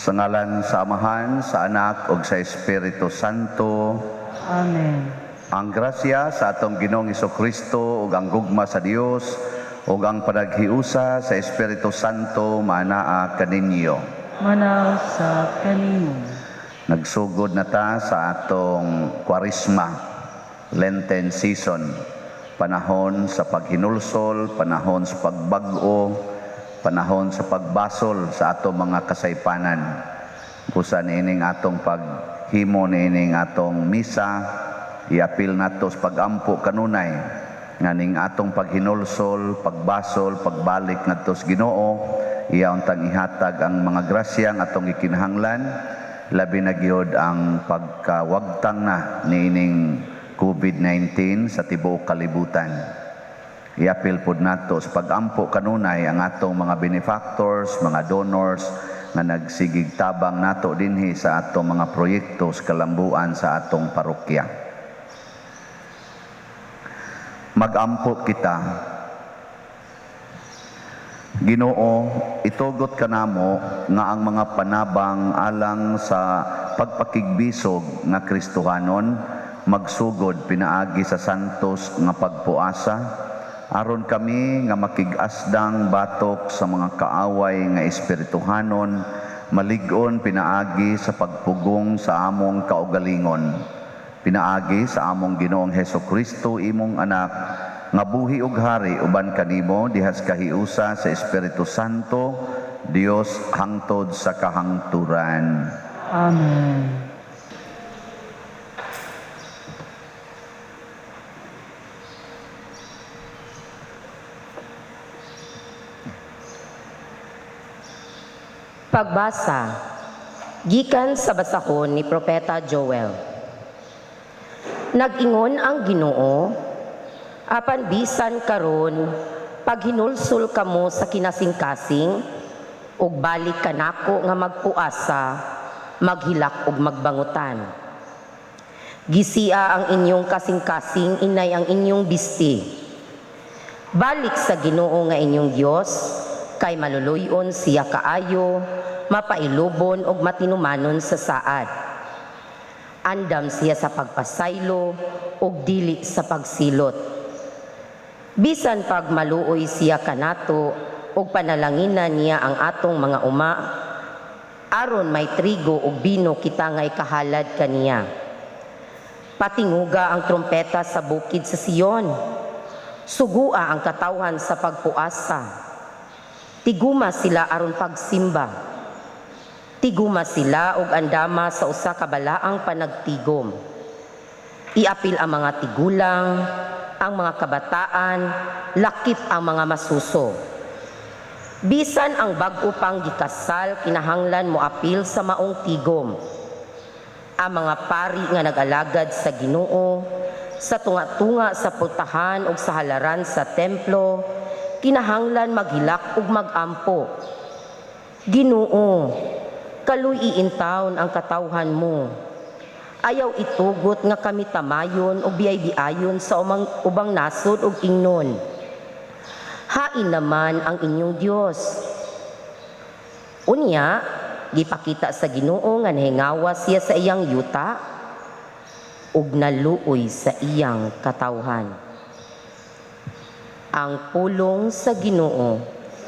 Sa ngalan sa Amahan, sa Anak ug sa Espiritu Santo. Amen. Ang grasya sa atong Ginoong Kristo ug ang gugma sa Dios ug ang panaghiusa sa Espiritu Santo maanaa kaninyo. Manausap kanimo. Nagsugod na ta sa atong Kwaresma, Lenten season, panahon sa paghinulsol, panahon sa pagbag-o, panahon sa pagbasol sa atong mga kasaypanan. Busa niining atong paghimo niining atong misa, iapil nato sa pagampo kanunay nga ning atong paghinulsol, pagbasol, pagbalik ngadto sa Ginoo, iya untang ihatag ang mga grasya nga atong gikinahanglan, labi na gyud ang pagkawagtang na niining COVID-19 sa tibuok kalibutan. Iapil pod nato sa pagampo kanunay ang atong mga benefactors, mga donors nga nagsigig tabang nato dinhi sa atong mga proyekto sa kalambuan sa atong parokya. Magampo kita. Ginoo, itugot kanamo nga ang mga panabang alang sa pagpakigbisog nga Kristohanon magsugod pinaagi sa santos nga pagpuasa, aron kami nga makig-asdang batok sa mga kaaway nga espirituhanon, malig-on pinaagi sa pagpugong sa among kaugalingon. Pinaagi sa among Ginoong Heso Kristo, imong anak, nga buhi ug hari uban kanimo dihas kahiusa sa Espiritu Santo, Dios hangtod sa kahangturan. Amen. Pagbasa gikan sa basahon ni Propeta Joel. Nag-ingon ang Ginoo, apan bisan karon paghinulsol kamo sa kinasingkasing ug balik kanako nga magpuasa, maghilak ug magbangutan. Gisia ang inyong kasingkasing, inay ang inyong bisti. Balik sa Ginoo nga inyong Dios, kay maluluyon siya kaayo, mapailubon ug matinumanon sa saad. Andam siya sa pagpasaylo ug dili sa pagsilot. Bisan pag maluoy siya kanato ug panalanginan niya ang atong mga uma, aron may trigo ug bino kita nga ikahalad kaniya. Patinguga ang trompeta sa bukid sa Sion. Sugua ang katawhan sa pagpuasa. Tiguma sila aron pagsimba. Tiguma sila og andama sa usa ka balaang panagtigom. Iapil ang mga tigulang, ang mga kabataan, lakip ang mga masuso. Bisan ang bag-o pang gikasal kinahanglan moapil sa maong tigom. Ang mga pari nga nag-alagad sa Ginoo sa tunga-tunga sa pultahan ug sa halaran sa templo kinahanglan maghilak ug magampo. Ginoo, kaluy-i intawon ang katawhan mo. Ayaw itugot nga kami tamayon o biyay-biayon sa ubang nasod ug ingnon. Hain naman ang inyong Dios. Unya, gipakita sa Ginoo nga nahingawa siya sa iyang yuta ug naluoy sa iyang katawhan. Ang pulong sa Ginoo.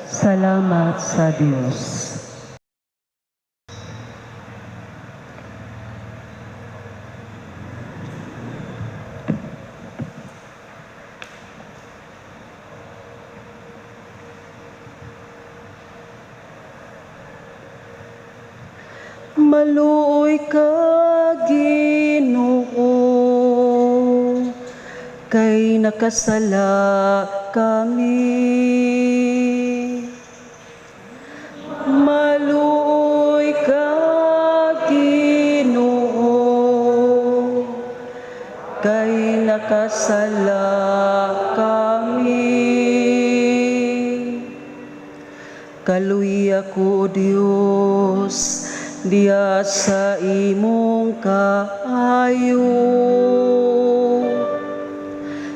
Salamat sa Dios. Maluoy ka, Ginoo, kay nakasala kami. Maluoy ka, Ginoo, kay nakasala kami. Kaluya ko, Dios, diya sa imong kaayo.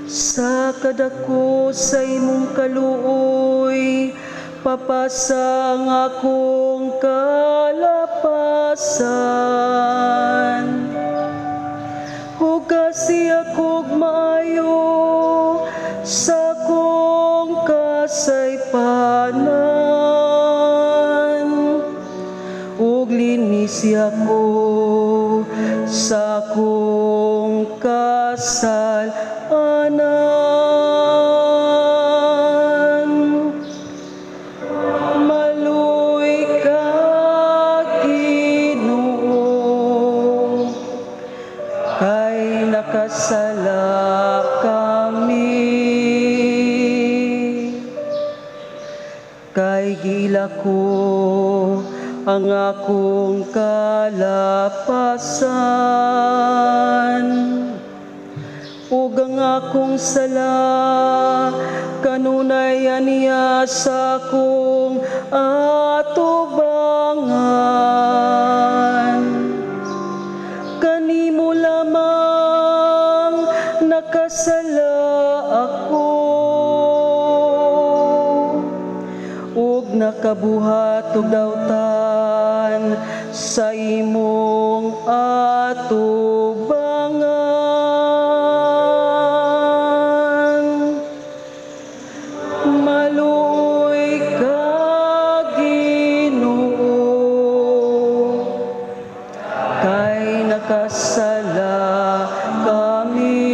Sa kadako sa imong kaluoy, papasa ang akong kalapasan. Hugasi ako'g maayo sa akong kasaypanan, ug linisi ako sa akong kasalanan. Maluoy ka, Ginoo, kay nakasala kami. Kay gila ko ang akong kalapasan, ug ang akong sala kanunay aniya sa akong atubangan. Kanimo lamang nakasala ako, ug nakabuhat og dautan sa imong atubangan. Maluoy ka, Ginoo, kay nakasala kami.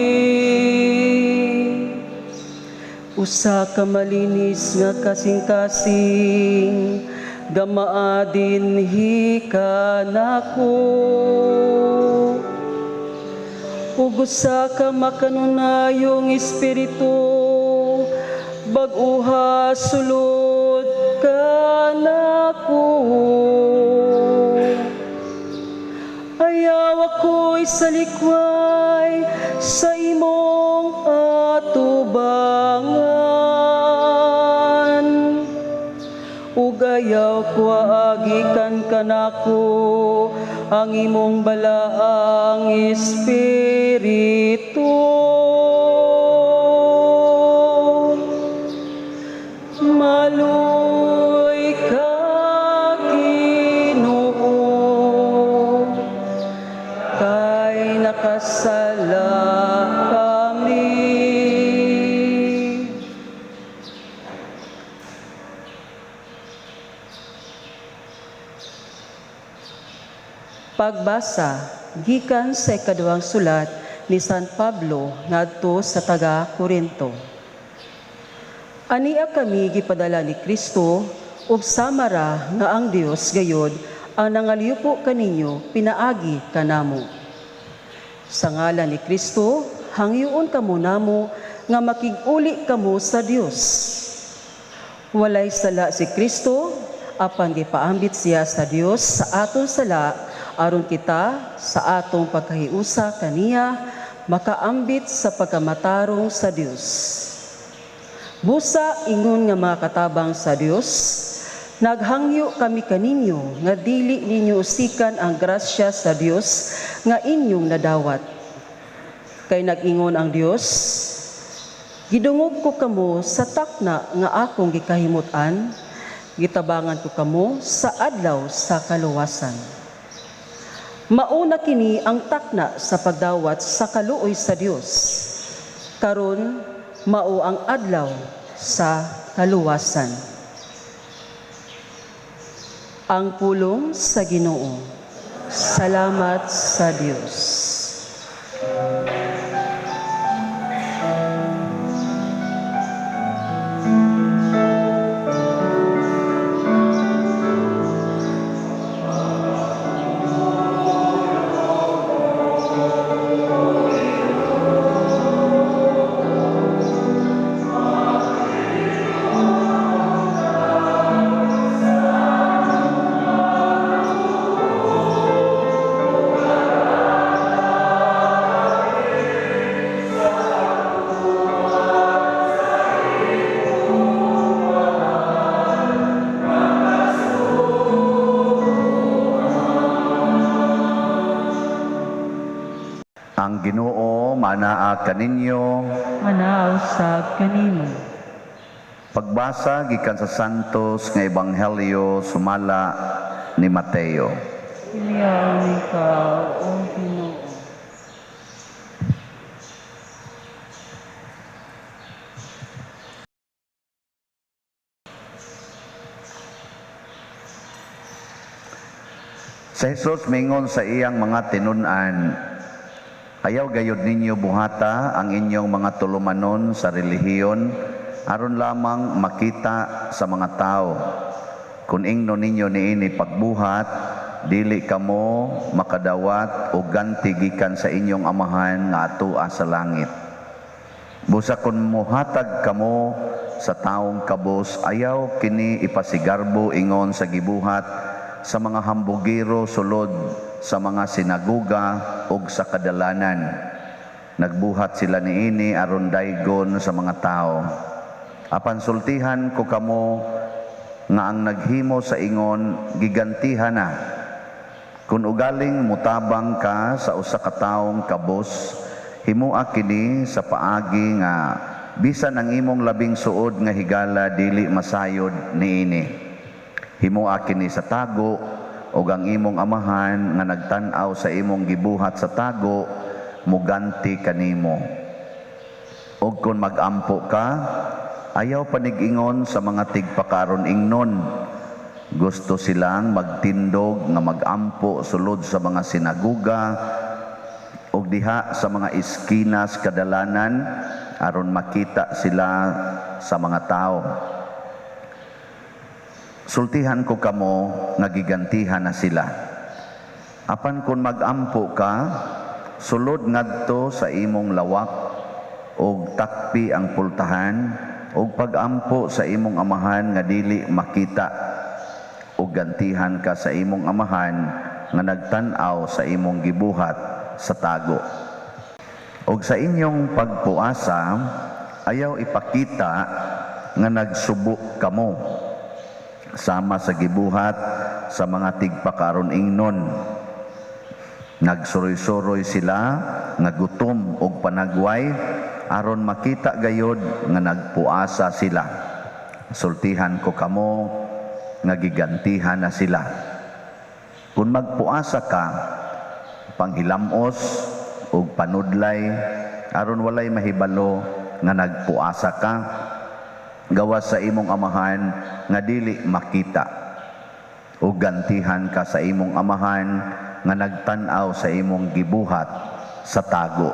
Usa ka malinis nga kasing-kasing, gamaa dinhi kanako. Ug usa ka makanunayong espiritu, bag-uha sulod kanako. Ayaw ako'y salikway sa imong atubangan, ug ayaw ko aagikan kanako ang imong balaang espiritu. Maluoy ka, Ginoo, kay nakasala kami. Pagbasa gikan sa ikaduhang sulat ni San Pablo ngadto sa taga Korinto. Ania kami gipadala ni Kristo ug samara nga ang Dios gayod ang nangaliyupo kaninyo pinaagi kanamo. Sa ngalan ni Kristo, hangyoon kamo namo nga makig-uli kamo sa Dios. Walay sala si Kristo, apan gipaambit siya sa Dios sa aton sala aron kita sa atong pagkahiusa kaniya makaambit sa pagkamatarong sa Dios. Busa ingon nga mga katabang sa Dios, naghangyo kami kaninyo nga dili ninyo usikan ang grasya sa Dios nga inyong nadawat. Kay nag-ingon ang Dios, gidungog ko kamo sa takna nga akong gikahimut-an, gitabangan ko kamo sa adlaw sa kaluwasan. Mauna kini ang takna sa pagdawat sa kaluoy sa Dios. Karon mao ang adlaw sa kaluwasan. Ang pulong sa Ginoo. Salamat sa Dios. Ang Ginoo manaa kaninyo. Manaa usab kanimo. Pagbasa gikan sa Santos nga Ebanghelyo sumala ni Mateo. Iliyaw ikaw, O Ginoo. Sa Jesus mingon sa iyang mga tinun-an, ayaw gayud ninyo buhata ang inyong mga tulumanon sa relihiyon aron lamang makita sa mga tao. Kung ingno ninyo niini pagbuhat, dili kamo makadawat o ganti gikan sa inyong amahan nga atua sa langit. Busa kun mohatag kamo sa taong kabos, ayaw kini ipasigarbo ingon sa gibuhat sa mga hambugiro sulod sa mga sinagoga ug sa kadalanan. Nagbuhat sila niini aron daygon sa mga tao. Apan sultihan ko kamo nga ang naghimo sa ingon gigantihan na. Kun ugaling mutabang ka sa usa ka taong kabos, himoa kini sa paagi nga bisan ang imong labing suod nga higala dili masayod niini. Himoa kini sa tago ug ang imong amahan nga nagtan-aw sa imong gibuhat sa tago muganti kanimo. Ug kun mag-ampo ka, ayaw panig-ingon sa mga tigpakaron ingnon. Gusto silang magtindog nga mag-ampo sulod sa mga sinagoga ug diha sa mga eskinas kadalanan aron makita sila sa mga tao. Sultihan ko kamo nga gigantihan na sila. Apan kun mag-ampo ka, sulod ngadto sa imong lawak ug takpi ang pultahan ug pag-ampo sa imong amahan nga dili makita, ug gantihan ka sa imong amahan nga nagtan-aw sa imong gibuhat sa tago. Ug sa inyong pagpuasa, ayaw ipakita nga nagsubo kamo sama sa gibuhat sa mga tigpakaron ingnon. Nagsuroy-suroy sila nga gutom og panagway aron makita gayod nga nagpuasa sila. Sultihan ko kamo nga gigantihan na sila. Kung magpuasa ka, panghilamos ug panudlay aron walay mahibalo nga nagpuasa ka, gawas sa imong amahan nga dili makita. Ug gantihan ka sa imong amahan nga nagtan-aw sa imong gibuhat sa tago.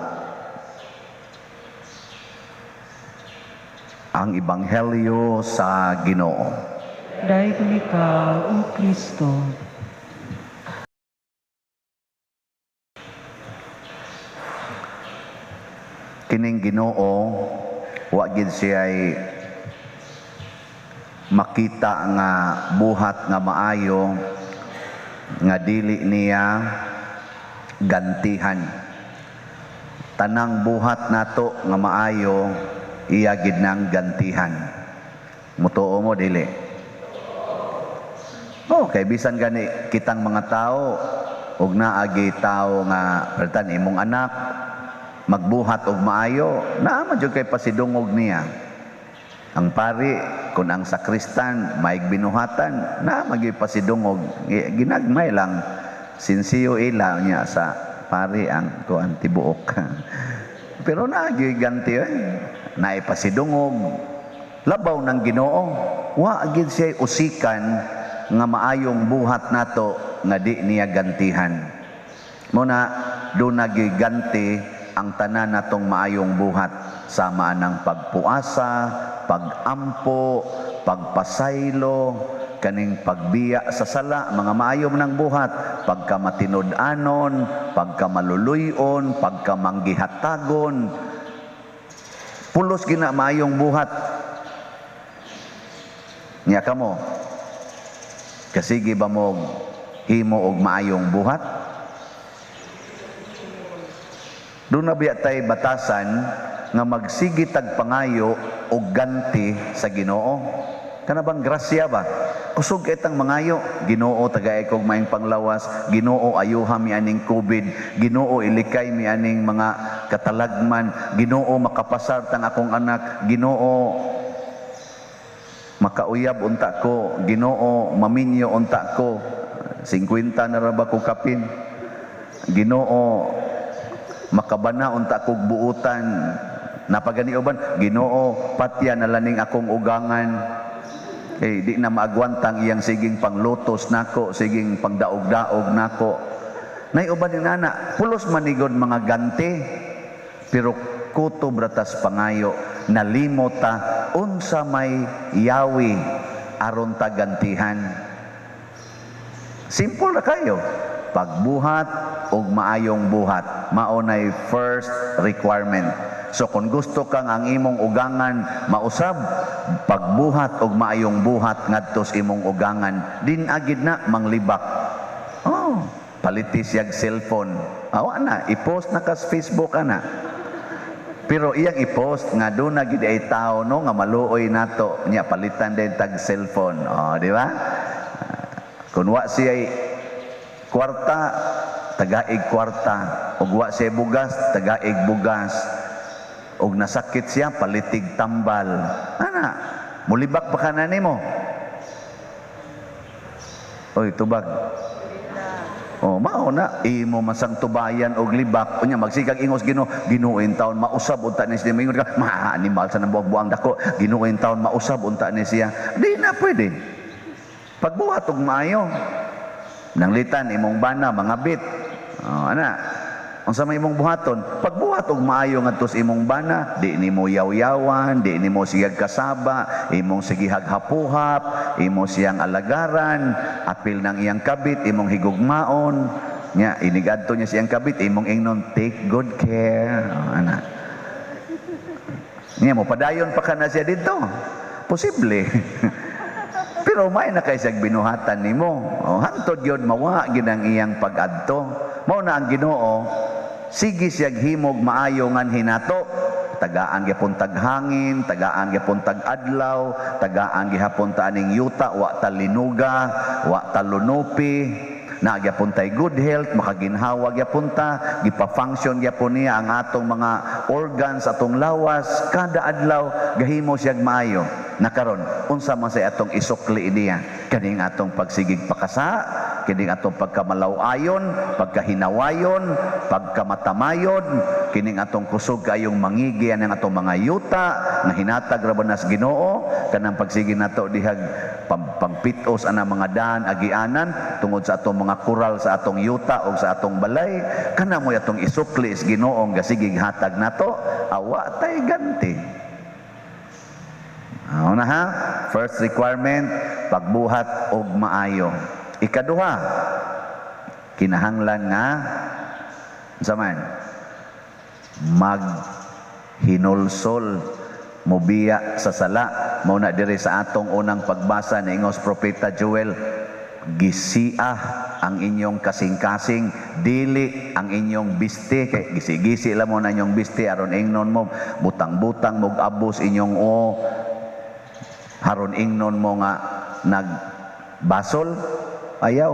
Ang Ebanghelyo sa Ginoo. Daygon ikaw, O Kristo. Kining Ginoo wa gid siya'y makita nga buhat nga maayo nga dili niya gantihan. Tanang buhat nato nga maayo iya gid nang gantihan. Mutuo mo dili? Oh, kay bisan gani kitang mga tao og naagi tao nga pertan imong anak magbuhat og maayo, naa man jud kay pasidungog niya. Ang pari kun ang sakristan maig binuhatan, naa man gyud pasidungog, ginagmay lang sinsiyo ila niya sa pari ang kuan tibuok. Pero naa gyud ganti naay pasidungog. Labaw ng Ginoo, wa gid siya usikan nga maayong buhat nato nga di niya gantihan. Muna do nagiganti ang tanan natong maayong buhat sama ng pagpuasa, pagampo, pagpasaylo, kaning pagbiya sa sala, mga maayo ng buhat, pagkamatinud-anon, pagkamaluluyon, pagkamanggihatagon. Pulos gina maayong buhat. Nya kamo, kasigi ba mo himo og maayong buhat? Doon na biya tay batasan nga magsigi tag pangayo og ganti sa Ginoo. Kana bang grasya ba? Kusog kitang mangayo, Ginoo tagay kog maayong panglawas, Ginoo ayuha mi aning COVID, Ginoo ilikay mi aning mga katalagman, Ginoo makapasar tang akong anak, Ginoo makauyab unta ko, Ginoo maminyo unta ko, 50 na ra ba ko kapin, Ginoo makabana unta kog buutan, napagani uban, Ginoo patya na laning akong ugangan. Eh, di na maagwantang iyang siging panglutos nako, siging pangdaog-daog nako. Nay uban ni nana, pulos manigod mga ganti, pero kutob ratas pangayo, nalimot ta unsa may yawi aron ta gantihan. Simple ra kayo. Pagbuhat og maayong buhat, mao nay first requirement. So kung gusto kang ang imong ugangan mausab, pagbuhat og maayong buhat ngadto sa imong ugangan, din agid na manglibak. Oh, paliti siyag cellphone. Awa na, i-post na kas Facebook ana. Pero iyang i-post nga doon na gid ay tao no nga maluoy nato nya palitan din tag cellphone. Oh, di ba? Kun wa siya kwarta, tagaig kwarta. Ug wa siya bugas, tagaig bugas. Og nasakit siya, palitig tambal. Ana, mulibak pa ka na nimo. Oy, tubag. Oh, mao na imo masang tubayan og libak. Unya magsigag ingos Ginoo, Ginoo in taon mausab unta ni siya. Mingon ka, ma animal sa buang-buang dako. Ginoo in taon mausab unta ni siya. Di na pwede. Pagbuhat og maayo. Nanglitan imong bana mga bit. Oh, ana. Unsa may imong buhaton? Pagbuhat og maayo ngadto sa imong bana, di nimo yaw-yawan, di nimo siyag kasaba, imong sigihag hapuhap, imo siyang alagaran, apil ng iyang kabit, imong higugmaon, nya inigadto niya siyang kabit, imong ingnon take good care. Oh, ana. Nya mo padayon pa kana siya didto. Posible. Pero may na kay siyag binuhatan nimo. Oh, hantod gyud mawa gid ang iyang pag-adto. Mao na ang Ginoo, sige siyag himog maayo ngan hinato. Tagaan gyapon tag hangin, tagaan gyapon tag adlaw, tagaan gihapon ta aning yuta, wa ta linuga, wa ta lunupi, na gyapon tay good health, makaginhawa gyapon ta, gipa-function gyapon niya ang atong mga organs, atong lawas, kada adlaw gahimo siyag maayo. Nakaron, unsa man say atong isukli niya? Kaning atong pagsigig pakasa, kining atong pagkamalaw-ayon, pagkahinawayon, pagkamatamayon, Kining atong kusog kayong mangigi ang atong mga yuta nga hinatag ra ba nas Ginoo, kanang pagsige nato dihag pangpitos ana mga daan agianan tungod sa atong mga kural sa atong yuta o sa atong balay, kana mo'y atong isukli sa Ginoo nga sige hatag nato, awa tay ganti. Ano na ha? First requirement, pagbuhat og maayo. Ikaduha, kinahanglan nga unsa man, maghinulsol, mobiya sa sala. Mao na diri sa atong unang pagbasa niingos Propeta Joel, gisia ang inyong kasing-kasing, dili ang inyong biste, kay gisi-gisi lang mo na inyong biste aron ingnon mo butang-butang mog abos inyong o aron ingnon mo nga nagbasol. Ayaw.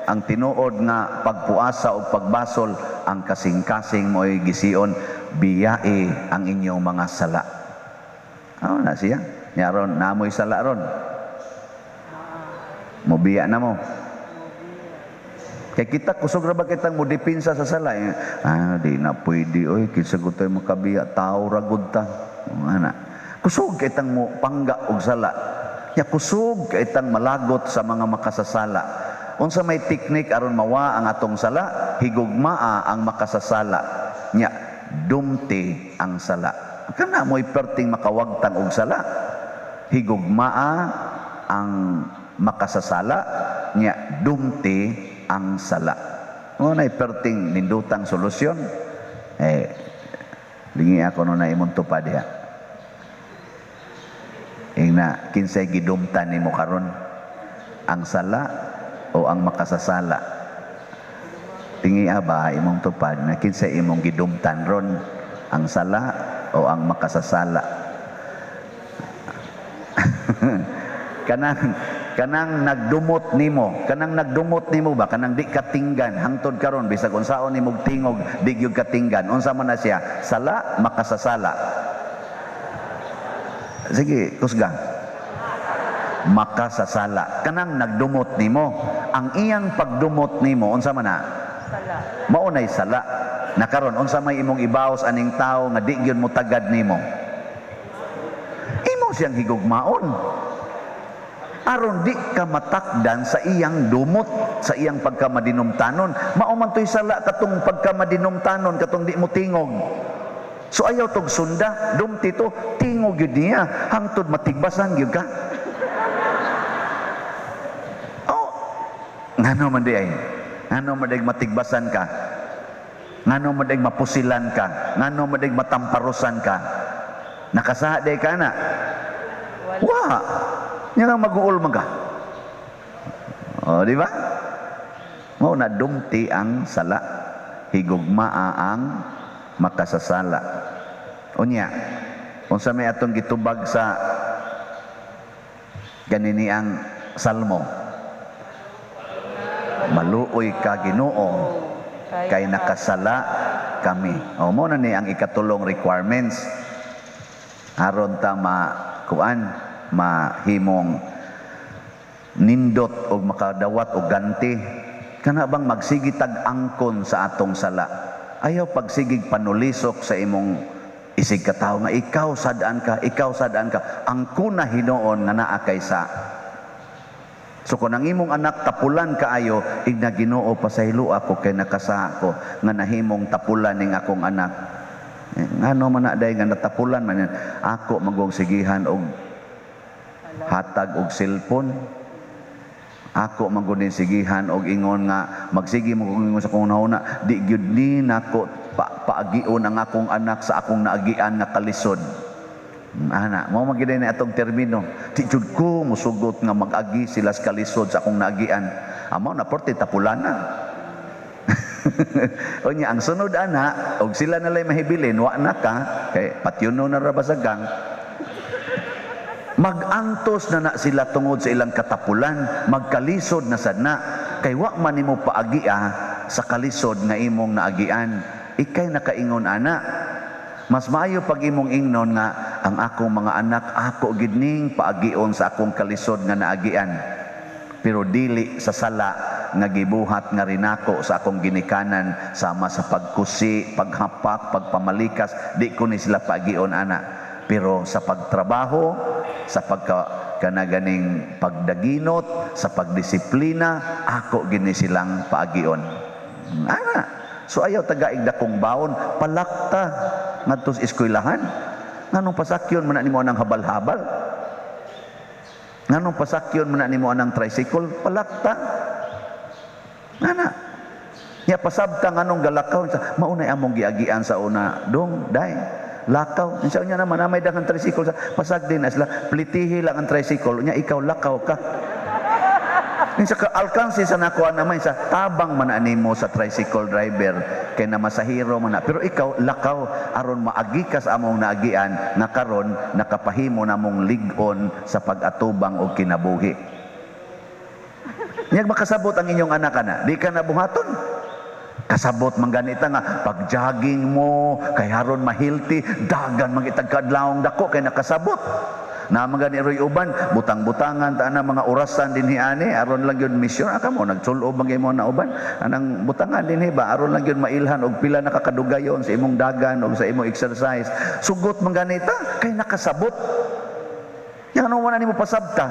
Ang tinuod nga pagpuasa o pagbasol, ang kasing-kasing mo'y gision, biyai ang inyong mga sala. Ano na siya? Nya ron, namoy sala ron. Mobiya na mo. Kay kita, kusog ra ba kitang modepinsa sa sala? Eh, di na pwede, oy, kinsa gud tayo makabiya, tao ra gud ta. Ana. Kusog kitang mo pangga og sala. Nya kusog kitang malagot sa mga makasasala. Unsa may teknik aron mawa ang atong sala? Higugmaa ang makasasala. Nya dumti ang sala. Kana mo'y perting makawagtang og sala. Higugmaa ang makasasala, nya dumti ang sala. Mo nay perting nindutang solusyon. Eh, lingi ako no na imong tupad diha. Ingna kinsay gidumtan nimo karon? Ang sala o ang makasasala? Tingi ba imong tupad na kinsay imong gidumtan ron? Ang sala o ang makasasala? Kanang nagdumot nimo, kanang nagdumot nimo ba, kanang di katinggan hangtod karon, bisag unsaon nimog tingog di gyud katinggan, unsa man na siya? Sala, makasasala? Sige, kusga. Makasasala. Kanang nagdumot nimo, ang iyang pagdumot nimo unsa man na? Sala. Mao nay sala. Na karon unsa may imong ibaos aning tawo nga di gyud mo tagad nimo? Imo siyang higugmaon. Aron di ka matakdan sa iyang dumot, sa iyang pagkamadinumtanon. Mao man to'y sala katong pagkamadinumtanon, katong di mo tingog. So ayaw tog sunda, dumti to, tingog gyud niya, hangtod matigbasan gyud ka. Oh, ngano man di ay? Ngano man di matigbasan ka? Ngano man di mapusilan ka? Ngano man di matamparusan ka? Nakasaha di ka na? Wa. Nya nga mag-uul man ka. O, di ba? Mao na dumti ang sala, higugmaa ang makasasala. Unya, unsa may atong gitubag sa ganini ang salmo? Maluoy ka Ginoo kay nakasala kami. O, mao na ni ang ikatulong requirements aron ta makuan, mahimong nindot og makadawat og ganti. Kana bang magsigi tag angkon sa atong sala? Ayaw pagsigig panulisok sa imong isig katawo nga ikaw sad-an ka, ikaw sad-an ka. Angkon na hinuon nga naa kay sa. So kung ang imong anak tapulan kaayo, igna Ginoo pasaylo ako kay nakasaha ko nga nahimong tapulan ning akong anak. Ngano man na day nga natapulan man yan? Ako magong sigihan og hatag og cellphone. Ako man gud sigihan og ingon nga magsigi mo kung ingon sa akong nauna, di gyud ni nako paagion ang akong anak sa akong naagian nga kalisod. Ana, mao man gyud ni atong termino. Di jud ko musugot nga mag-agi sila sa kalisod sa akong naagian. Amo na porte tapulan na. Unya ang sunod ana, og sila nalay mahibilin, wa na ka kay patyuno na ra basagang. Magantos na na sila tungod sa ilang katapulan, magkalisod na sad na kay wa man nimo paagia sa kalisod nga imong naagian. Ikay nakaingon ana. Mas maayo pag imong ingnon nga ang akong mga anak ako gid ning paagion sa akong kalisod nga naagian. Pero dili sa sala nga gibuhat nga rinako sa akong ginikanan, sama sa pagkusi, paghapak, pagpamalikas, di ko ni sila paagion ana. Pero sa pagtrabaho, sa pagka kanaganing pagdaginot, sa pagdisiplina, ako gini silang paagion. Ana. So ayaw tagaig dakong baon, palakta ngadto sa eskwelahan. Nganong pasakyon man na nimo anang habal-habal? Nganong pasakyon man na nimo anang tricycle? Palakta. Ana. Nya pasabta nganong galakaw, maunay among giagian sa una, dong, day. Lakaw. Unsa niya naman may daghang tricycle sa pasag din na sila, plitihi lang ang tricycle, nya ikaw lakaw ka. Unsa ka alkansi sa nakuha naman sa tabang man animo sa tricycle driver kay na masahiro man na. Pero ikaw lakaw aron maagi ka sa among naagian nga karon nakapahimo namong lig-on sa pag-atubang og kinabuhi. Nyag makasabot ang inyong anak ana, di ka na buhaton. Kasabot man ganita nga pag-jogging mo kay haron ma-healthy, dagan man kitag kadlawong dako kay nakasabot. Na man gani roy uban, butang-butangan ta na mga orasan dinhi ani aron lang gyud misyon. Aka mo nagsul-ob man mo na uban, anang butangan dinhi ba aron lang gyud mailhan og pila na kakadugayon sa imong dagan og sa imong exercise. Sugot man ganita kay nakasabot. Yang ano man nimo pasabta?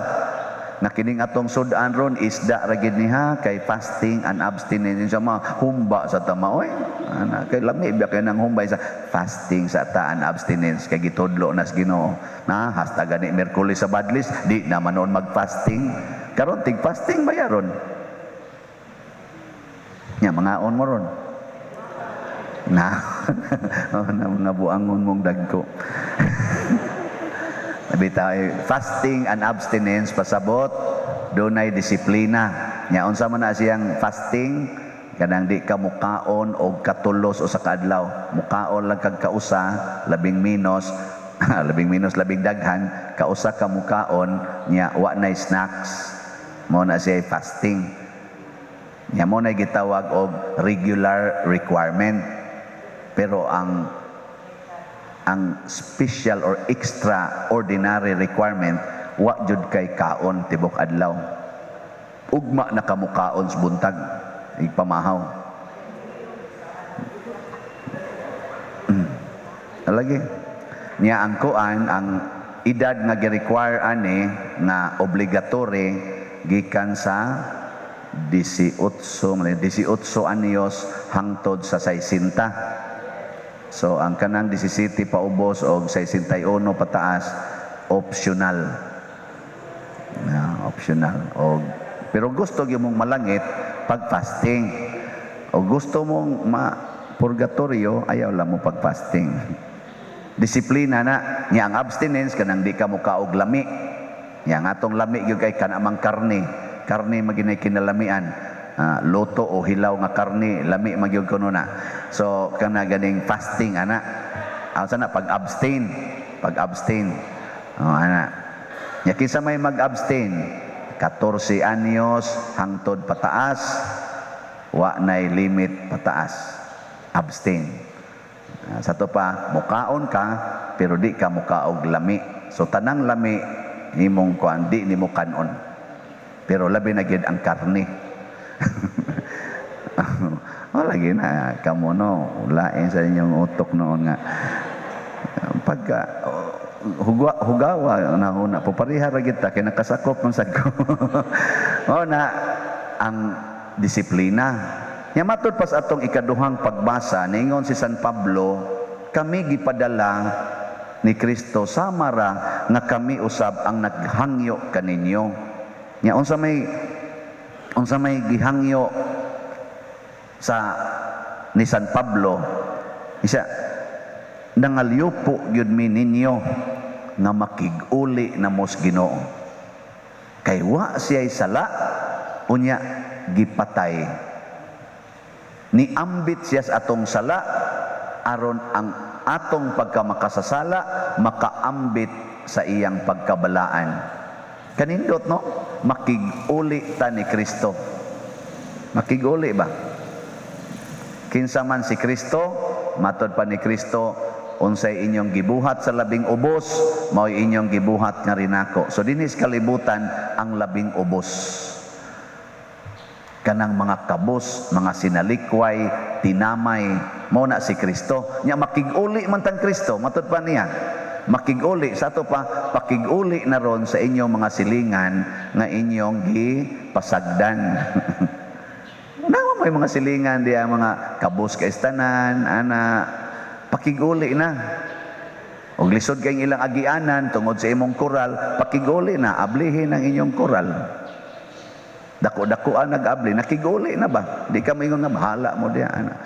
Na kining atong sudan ron isda ra gid niha kay fasting and abstinence sa mga humba sa tama oy. Ana kay lami ba kay nang humba sa fasting sa ta and abstinence kay gitudlo nas Ginoo. Na hasta gani Miyerkules sa Badlis di na man noon mag-fasting. Karon tig fasting bayaron. Nya mangaon mo ron. Na oh, na mga buangon mong dagko. Bitaw, fasting and abstinence pasabot dunay disiplina. Nya unsa man na siyang fasting, kanang di ka mukaon og katulos o sa kaadlaw. Mukaon lang kag kausa, labing minus, labing minus labing daghan, kausa ka mukaon nya wa nay snacks. Mo na siya fasting. Nya mo na gitawag og regular requirement. Pero ang special or extraordinary requirement, wa jud kay kaon tibok adlaw. Ugma na kamukaon sa buntag, igpamahaw. Lagi. Niya ang kuan, ang edad nga gi-require ani nga obligatory gikan sa 18 anyos hangtod sa 60. So ang kanang 17 paubos og 61 pataas optional. Na optional. Og pero gusto gyud mong malangit pag fasting. O gusto mong ma purgatorio, ayaw lang mo pag fasting. Disiplina na nya ang abstinence kanang di ka mukaog lami. Nya ang atong lami gyud kay kanamang karne. Karne maginay kinalamian. Luto o hilaw nga karne, lami magyud kuno na. So kana ganing fasting ana. Asa na pag-abstain, pag-abstain. Oh, ana. Nya kinsa may mag-abstain 14 anyos hangtod pataas, wa nay limit pataas. Abstain. Sa to pa mukaon ka pero di ka mukaog lami. So tanang lami nimong kuan di nimo kanon. Pero labi na gyud ang karne. Oh, lagi na kamo no, lain sa inyong utok noon nga pagka hugawa na una popariha ra gid ta kay nakasakop man sad ko. Oh na ang disiplina. Nya matud pas atong ikaduhang pagbasa niingon si San Pablo, kami gipadala ni Kristo samara nga kami usab ang naghangyo kaninyo. Nya unsa may gihangyo sa ni San Pablo, isa nangalyupo gyud mi ninyo nga makig-uli na mos Ginoo. Kay wa siya'y sala, unya gipatay. Niambit siya sa atong sala aron ang atong pagkamakasasala makaambit sa iyang pagkabalaan. Kanindot no? Makig-uli ta ni Kristo. Makig-uli ba? Kinsa man si Kristo, matod pa ni Kristo, unsay inyong gibuhat sa labing ubos, mao'y inyong gibuhat nga rinako. So dinis kalibutan ang labing ubos. Kanang mga kabos, mga sinalikway, tinamay, mao na si Kristo. Nya makig-uli man tang Kristo, matud pa niya. Makig-uli sa ato pa, pakig-uli na ron sa inyong mga silingan nga inyong gipasagdan. Nawa may mga silingan diya, mga kabos kay tanan, ana, pakig-uli na. Og lisod kay ilang agianan tungod sa imong koral, pakig-uli na, ablihin ang inyong koral. Dako-dako ang nag-abli, nakig-uli na ba? Di ka maingon nga bahala mo diya, ana.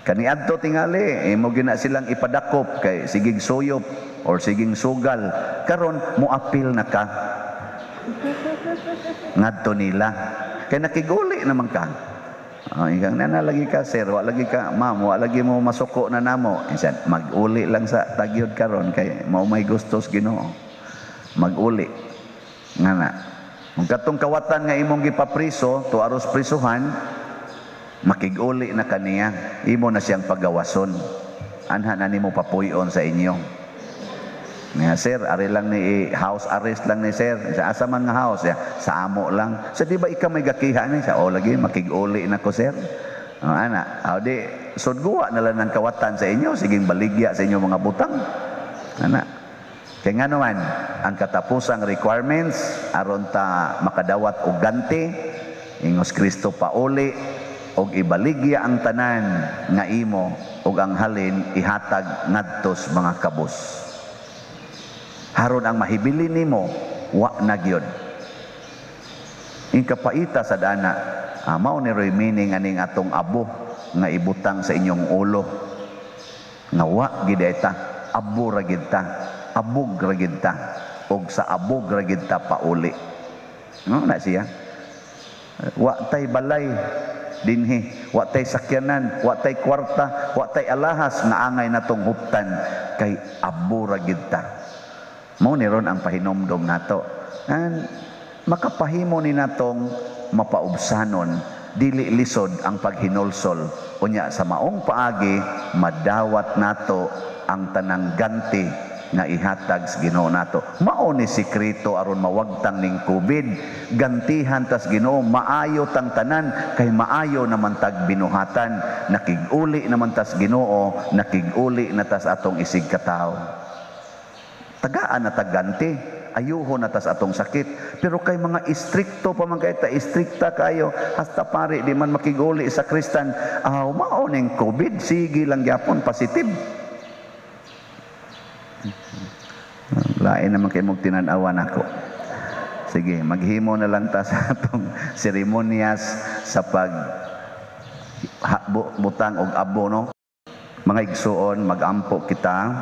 Kaniadto tingali, imo gina silang ipadakop kay sigig suyop or siging sugal. Karon moapil na ka ngadto nila. Kay nakiguli naman ka. Oh, ikaw na lagi ka, sir, wa lagi ka, ma'am, wa lagi mo masuko na namo. Insan, mag-uli lang sa tagyod karon kay mao may gustos Ginoo. Mag-uli. Nga na. Kung katong kawatan nga imong gipapriso, to aros prisuhan, makig-uli na kaniya, imo na siyang pagawason. Anha na nimo papuy-on sa inyo. Nga sir, ari lang ni house arrest lang ni sir. Sa asa man nga house ya, sa amo lang. Sa di ba ikaw may gakiha ni sa o lagi makig-uli na ko, sir. O, ana, o di sudguwa na lang ng kawatan sa inyo, siging baligya sa inyo mga butang. Ana. Kaya nga naman, ang katapusang requirements aron ta makadawat og ganti, ingos Kristo pauli og ibaligya ang tanan nga imo og ang halin ihatag ngadtos mga kabos. Haron ang mahibili nimo wa na gyud. Ing kapaita sa dana, mao ni roy meaning aning atong abo nga ibutang sa inyong ulo. Nga wa gid ta, abo ra gid ta, abog ra gid ta, og sa abog ra gid ta pauli. No na siya. Wa tay balay dinhi, wa tay sakyanan, wa tay kwarta, wa tay alahas nga angay natong huptan kay abo ra gid ta. Mao ni ron ang pahinomdom nato. And makapahimo ni natong mapaubsanon, dili lisod ang paghinulsol. Unya sa maong paagi madawat nato ang tanang ganti nga ihatag sa Ginoo nato. Mao ni sekreto aron mawagtang ning COVID. Gantihan tas Ginoo, maayo tang tanan kay maayo naman tag binuhatan. Nakig-uli naman tas Ginoo, nakig-uli na tas atong isig katawo. Tagaan na tagganti, ayuho na tas atong sakit. Pero kay mga istrikto pa man kay ta, istrikta kayo, hasta pare di man makiguli sa kristan, aw mao ning COVID, sige lang gyapon positive. Lain naman kay mong tinan-awan ako. Sige, maghimo na lang ta sa atong seremonyas sa pag butang og abo, no? Mga igsuon, magampo kita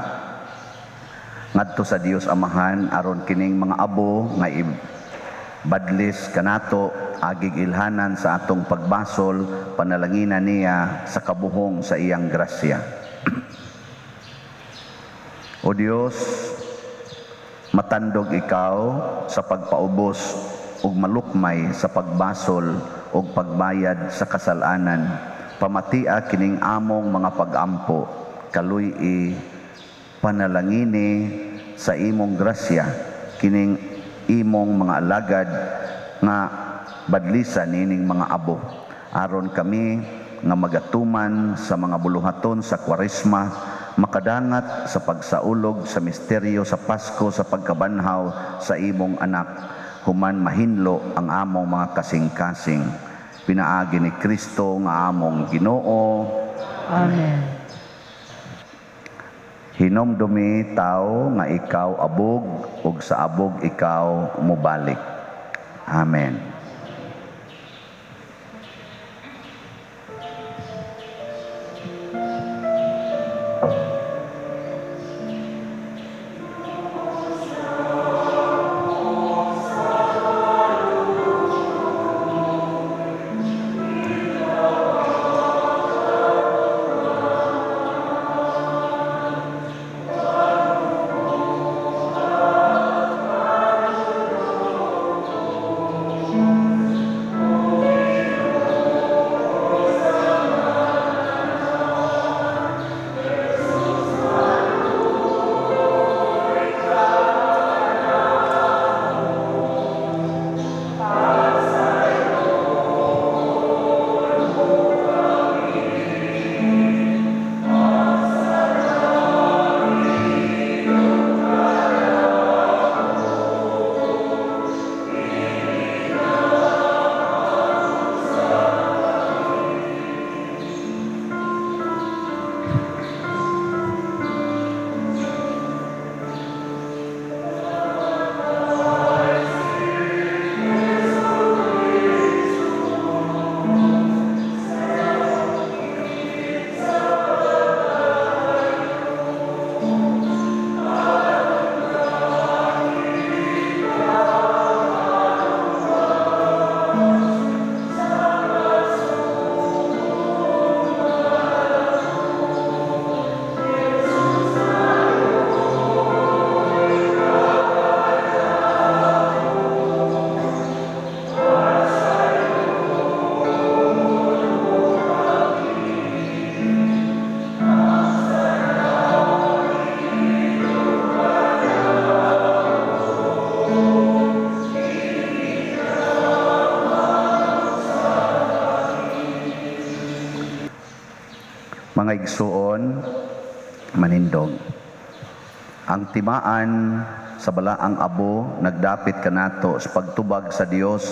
ngadto sa Dios Amahan aron kining mga abo nga ibadlis kanato agig ilhanan sa atong pagbasol, panalanginan niya sa kabuhong sa iyang grasya. O Dios, matandog ikaw sa pagpaubos ug malukmay sa pagbasol ug pagbayad sa kasalanan. Pamatia kining among mga pagampo, kaluy-i panalangini sa imong grasya kining imong mga alagad nga badlisan nining mga abo, aron kami nga magatuman sa mga buluhaton sa Kwaresma makadangat sa pagsaulog sa misteryo sa Pasko sa pagkabanhaw sa imong anak, human mahinlo ang among mga kasing-kasing. Pinaagi ni Kristo nga among Ginoo. Amen. Hinomdumi tao nga ikaw abog ug sa abog ikaw mobalik. Amen. Mga igsuon, manindog. Ang timaan sa balaang abo nagdapit kanato sa pagtubag sa Dios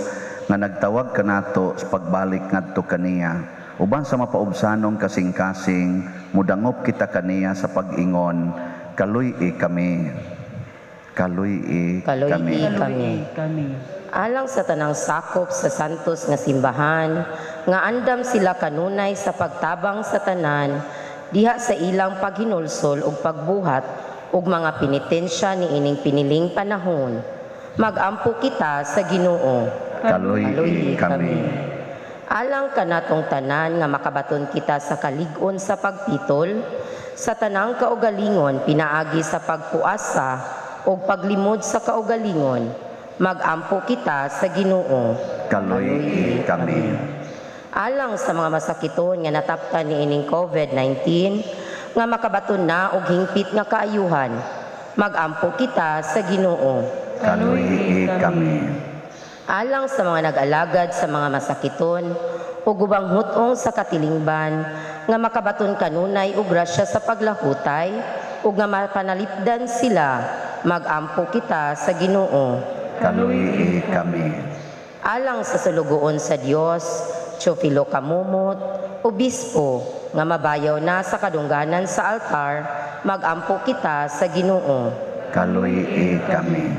nga nagtawag kanato sa pagbalik ngadto kaniya. Uban sa mapaubsanong kasing-kasing, mudangop kita kaniya sa pag-ingon, kaluy-i kami. Kaluy-i kami. Kaluy-i kami. Alang sa tanang sakop sa Santos nga simbahan, nga andam sila kanunay sa pagtabang sa tanan, diha sa ilang paghinulsol ug pagbuhat ug mga penitensya niining piniling panahon. Magampo kita sa Ginoo. Kaluy-i kami. Alang kanatong tanan nga makabaton kita sa kalig-on sa pagpitol, sa tanang kaugalingon pinaagi sa pagpuasa ug paglimod sa kaugalingon, magampo kita sa Ginoo. Kaluy-i kami. Alang sa mga masakiton nga nataptan niining COVID-19, nga makabaton na og hingpit nga kaayuhan, magampo kita sa Ginoo. Kaluy-i kami. Alang sa mga nag-alagad sa mga masakiton ug ubang hut-ong sa katilingban nga makabaton kanunay og grasya sa paglahutay ug nga mapanalipdan sila, magampo kita sa Ginoo. Kaluy-i kami. Alang sa sulugoon sa Dios, Teofilo Kamumot, obispo nga mabayaw na sa kadungganan sa altar, magampo kita sa Ginoo. Kaluy-i kami.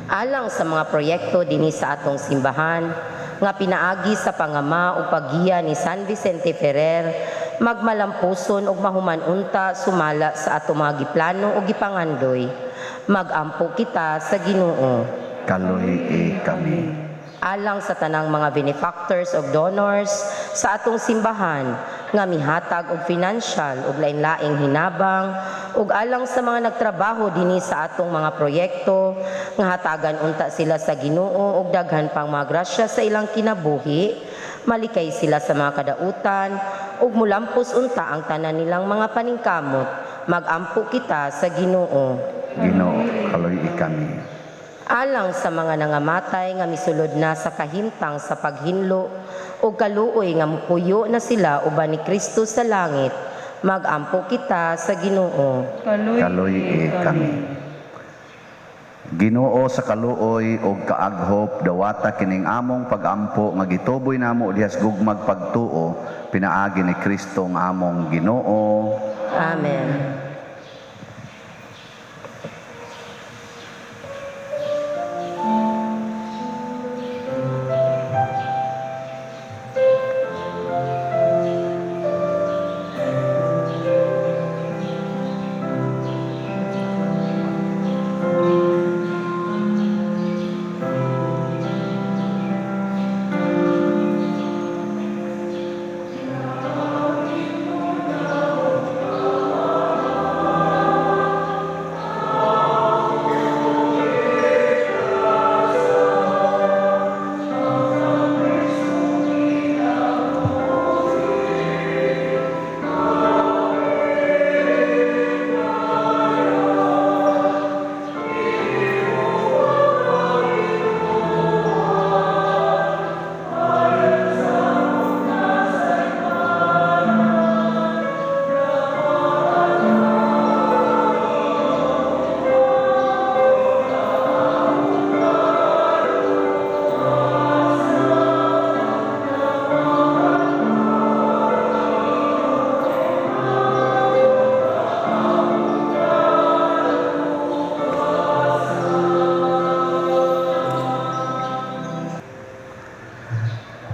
Alang sa mga proyekto dinhi sa atong simbahan nga pinaagi sa pangama ug paggiya ni San Vicente Ferrer, magmalampuson ug mahuman unta sumala sa atong mga giplano ug gipangandoy, magampo kita sa Ginoo. Kaluy-i kami. Alang sa tanang mga benefactors ug donors sa atong simbahan nga mihatag og financial ug lain-laing hinabang, ug alang sa mga nagtrabaho dinhi sa atong mga proyekto nga hatagan unta sila sa Ginoo og daghan pang mga grasya sa ilang kinabuhi, malikay sila sa mga kadautan ug mulampos unta ang tanan nilang mga paningkamot, magampo kita sa Ginoo. Ginoo, kaluy-i kami. Alang sa mga nangamatay nga misulod na sa kahimtang sa paghinlo ug kaluoy nga mupuyo na sila uban ni Kristo sa langit, magampo kita sa Ginoo. Kaluy-i kami. Ginoo, sa kaluoy ug kaaghop, dawata kining among pagampo nga gituboy namo diha sa gugmag pagtuo pinaagi ni Kristo ang among Ginoo. Amen.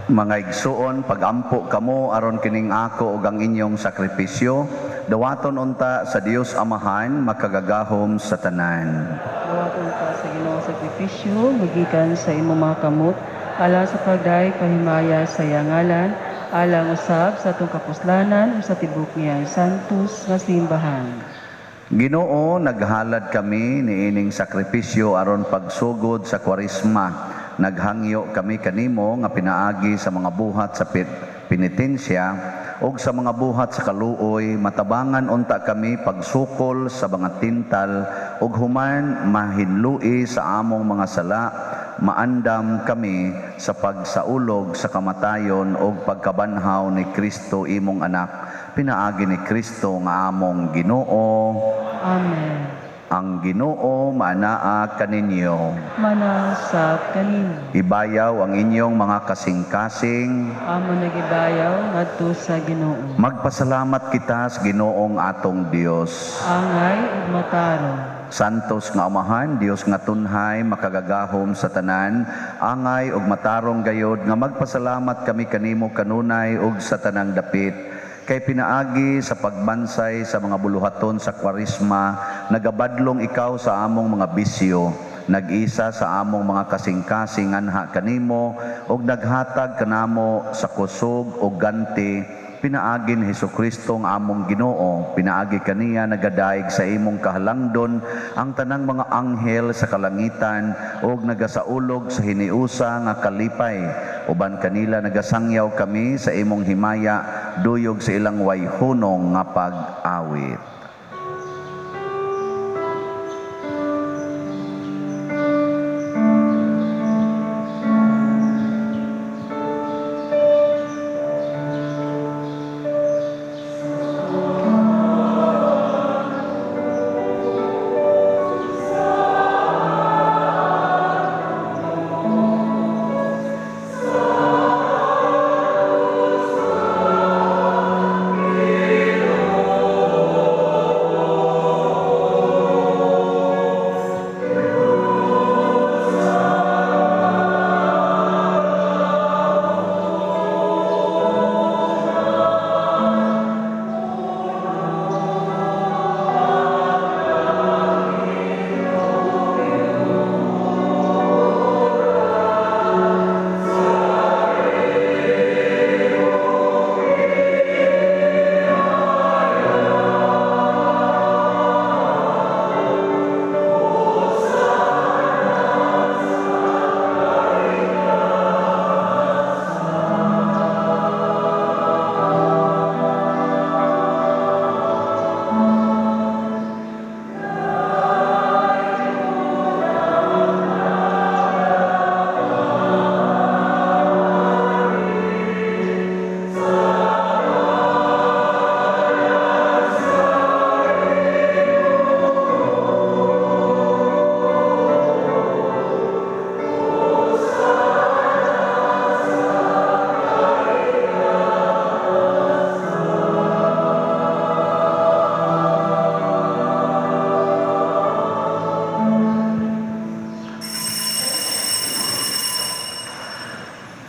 Mga igsuon, pagampo kamo aron kining ako ug ang inyong sakripisyo, dawaton unta sa Dios Amahan makagagahom sa tanan. Dawaton ka sa Ginoo sakripisyo magikan sa imong mga kamot, alang sa pagday pahimaya sa iyang ngalan, alang usab sa atong kapuslanan ug sa tibok niyang santos nga simbahan. Ginoo, naghalad kami niining sakripisyo aron pagsugod sa Kwaresma. Naghangyo kami kanimo nga pinaagi sa mga buhat sa penitensya ug sa mga buhat sa kaluoy, matabangan unta kami pagsukol sa mga tintal ug human mahinlui sa among mga sala maandam kami sa pagsaulog sa kamatayon ug pagkabanhaw ni Kristo imong anak, pinaagi ni Kristo nga among Ginoo. Amen. Ang Ginoo maanaa kaninyo. Manasab kaninyo. Ibayaw ang inyong mga kasing-kasing. Amo nagibayaw ngadto sa Ginoo. Magpasalamat kita sa Ginoong atong Dios. Angay ug matarong. Santos nga Amahan, Dios nga tunhay, makagagahom sa tanan, angay ug matarong gayod nga magpasalamat kami kanimo kanunay ug sa tanang dapit. Kay pinaagi sa pagbansay sa mga buluhaton sa Kwaresma, nagabadlong ikaw sa among mga bisyo, nag-isa sa among mga kasing-kasing anha kanimo, ug naghatag kanamo sa kusog ug ganti, pinaagi ni Hesukristo ang among Ginoo, pinaagi kaniya nagadayeg sa imong kahalangdon ang tanang mga anghel sa kalangitan ug nagasaulog sa hiniusa nga kalipay. Uban kanila nagasangyaw kami sa imong himaya, duyog sa ilang wayhunong nga pag-awit.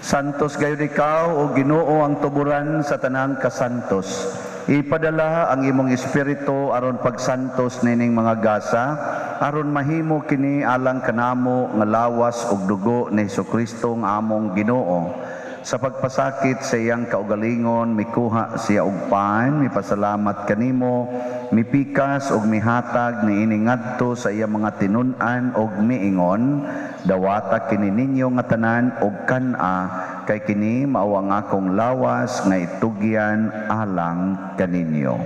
Santos gayud ikaw o Ginoo ang tuburan sa tanang kasantos. Ipadala ang imong espiritu aron pagsantos nining mga gasa, aron mahimo kini alang kanamo nga lawas ug dugo ni Hesukristo nga among Ginoo. Sa pagpasakit sa iyang kaugalingon, mikuha siya og pan, mipasalamat kanimo, mipikas og mihatag niini ngadto sa iyang mga tinun-an og miingon, dawata kini ninyo nga tanan og kan-a, kay kini mao ang akong lawas nga itugyan alang kaninyo.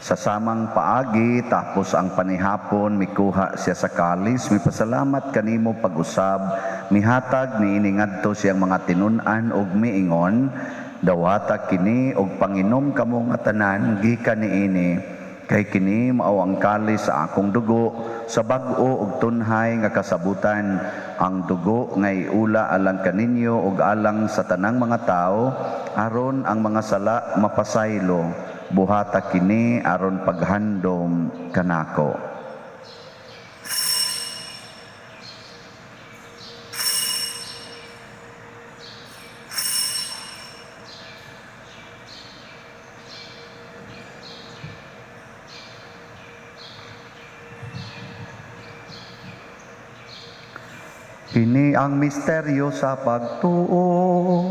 Sa samang paagi, tapos ang panihapon, mikuha siya sa kalis, mipasalamat kanimo pag-usab, mihatag niini ngadto siyang mga tinun-an og miingon, dawata kini og panginom kamo nga tanan gikan niini, kay kini mao ang kalis sa akong dugo, sa bag-o og tunhay nga kasabutan, ang dugo nga iula alang kaninyo og alang sa tanang mga tawo, aron ang mga sala mapasaylo. Buhata kini aron paghandom kanako. Kini ang misteryo sa pagtuo.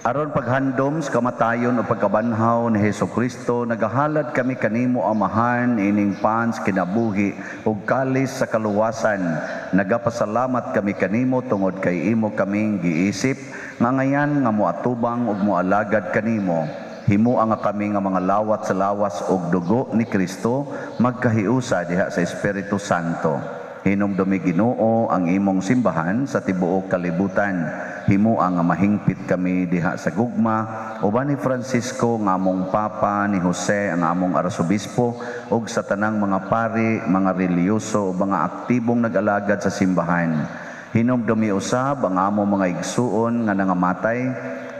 Aron paghandom sa kamatayon o pagkabanhaw ni Hesus Kristo, nagahalad kami kanimo, Amahan, ining pan sa kinabuhi ug kalis sa kaluwasan. Nagapasalamat kami kanimo tungod kay imo kaming giisip nga ngayan nga moatubang ug moalagad kanimo. Himoa nga kami nga mga lawat sa lawas ug dugo ni Kristo magkahiusa diha sa Espiritu Santo. Hinumdumi, Ginoo, ang imong simbahan sa tibuok kalibutan. Himoa nga mahingpit kami diha sa gugma uban ni Francisco nga among Papa, ni Jose ang among Arsobispo, ug sa tanang mga pari, mga relihiyoso ug mga aktibong nag-alagad sa simbahan. Hinumdumi usab ang among mga igsuon nga nangamatay,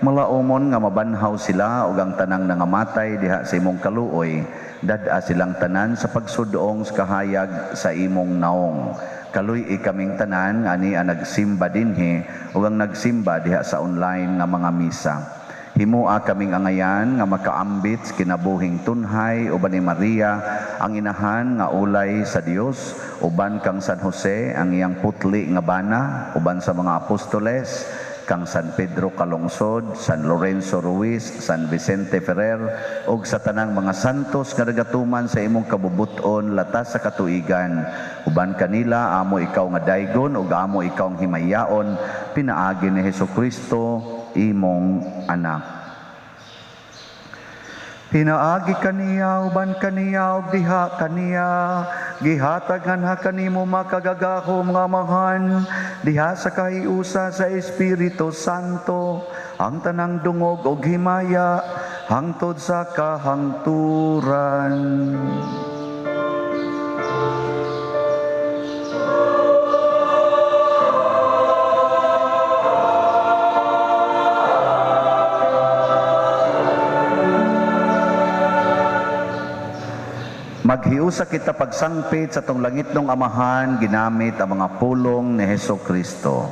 malaumon nga mabanhaw sila ug ang tanang nangamatay diha sa imong kaluoy. Dad-a silang tanan sa pagsudong sa kahayag sa imong naong. Kaluy-i kaming tanan nga ani ang nagsimba dinhi ug ang nagsimba diha sa online nga mga misa. Himoa kaming angayan nga makaambit sa kinabuhing tunhay uban ni Maria ang inahan nga ulay sa Dios, uban kang San Jose ang iyang putli nga bana, uban sa mga apostoles, kang San Pedro Calungsod, San Lorenzo Ruiz, San Vicente Ferrer, ug sa tanang mga santos nga nagatuman sa imong kabubuton latas sa katuigan. Uban kanila amo ikaw nga daygon ug amo ikaw ang himayaon, pinaagi ni Hesus Kristo imong anak. Pinaagi kaniya, uban kaniya, ug diha kaniya, gihatag nganha kanimo makagagahom nga Amahan, diha sa kahiusa sa Espiritu Santo, ang tanang dungog ug himaya, hangtod sa kahangturan. Maghiusa kita pagsangpit sa tong langitnong Amahan, ginamit ang mga pulong ni Hesus Kristo.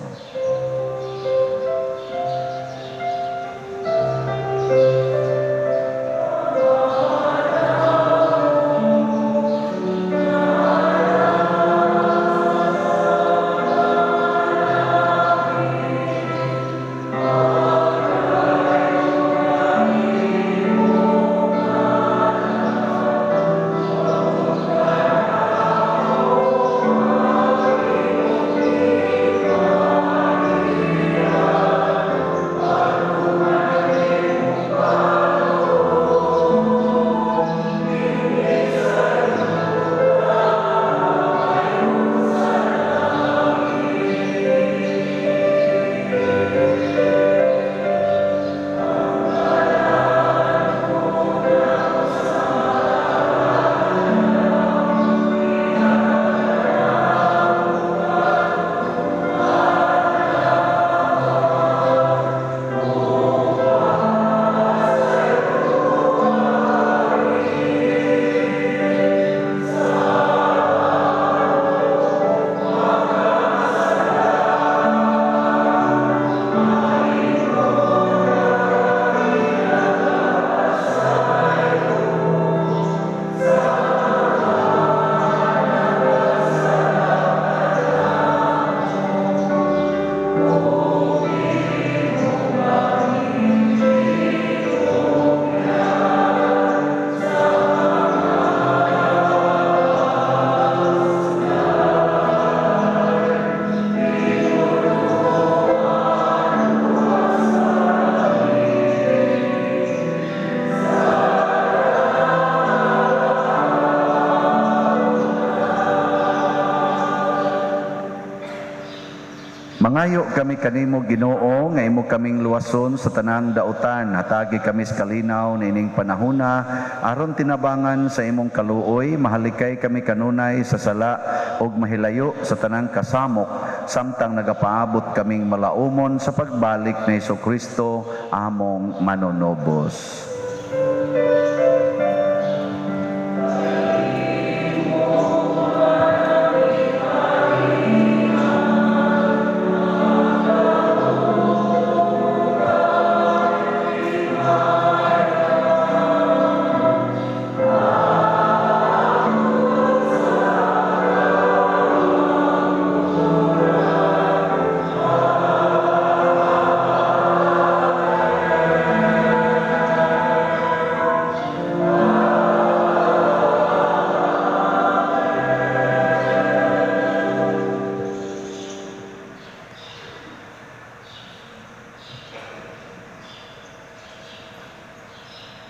Mangayo kami kanimo, Ginoo, nga imo kaming luwason sa tanang dautan. Hatagi kami sa kalinaw niining panahona aron tinabangan sa imong kaluoy, mahalikay kami kanunay sa sala ug mahilayo sa tanang kasamok, samtang nagapaabot kaming malaumon sa pagbalik ni Hesukristo among manunubos.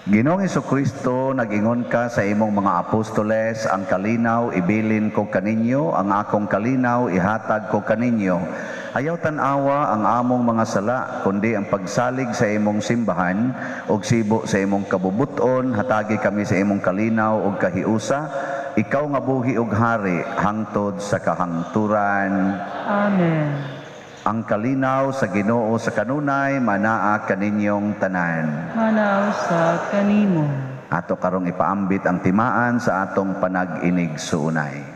Ginoong Kristo, nag-ingon ka sa imong mga apostoles, ang kalinaw ibilin ko kaninyo, ang akong kalinaw ihatag ko kaninyo. Ayaw tan-awa ang among mga sala, kundi ang pagsalig sa imong simbahan ug sibo sa imong kabubuton, hatagi kami sa imong kalinaw ug kahiusa. Ikaw nga buhi ug hari hangtod sa kahangturan. Amen. Ang kalinaw sa Ginoo sa kanunay manaa kaninyong tanan. Manaw sa kanimo. Ato karong ipaambit ang timaan sa atong panag-inig suunay.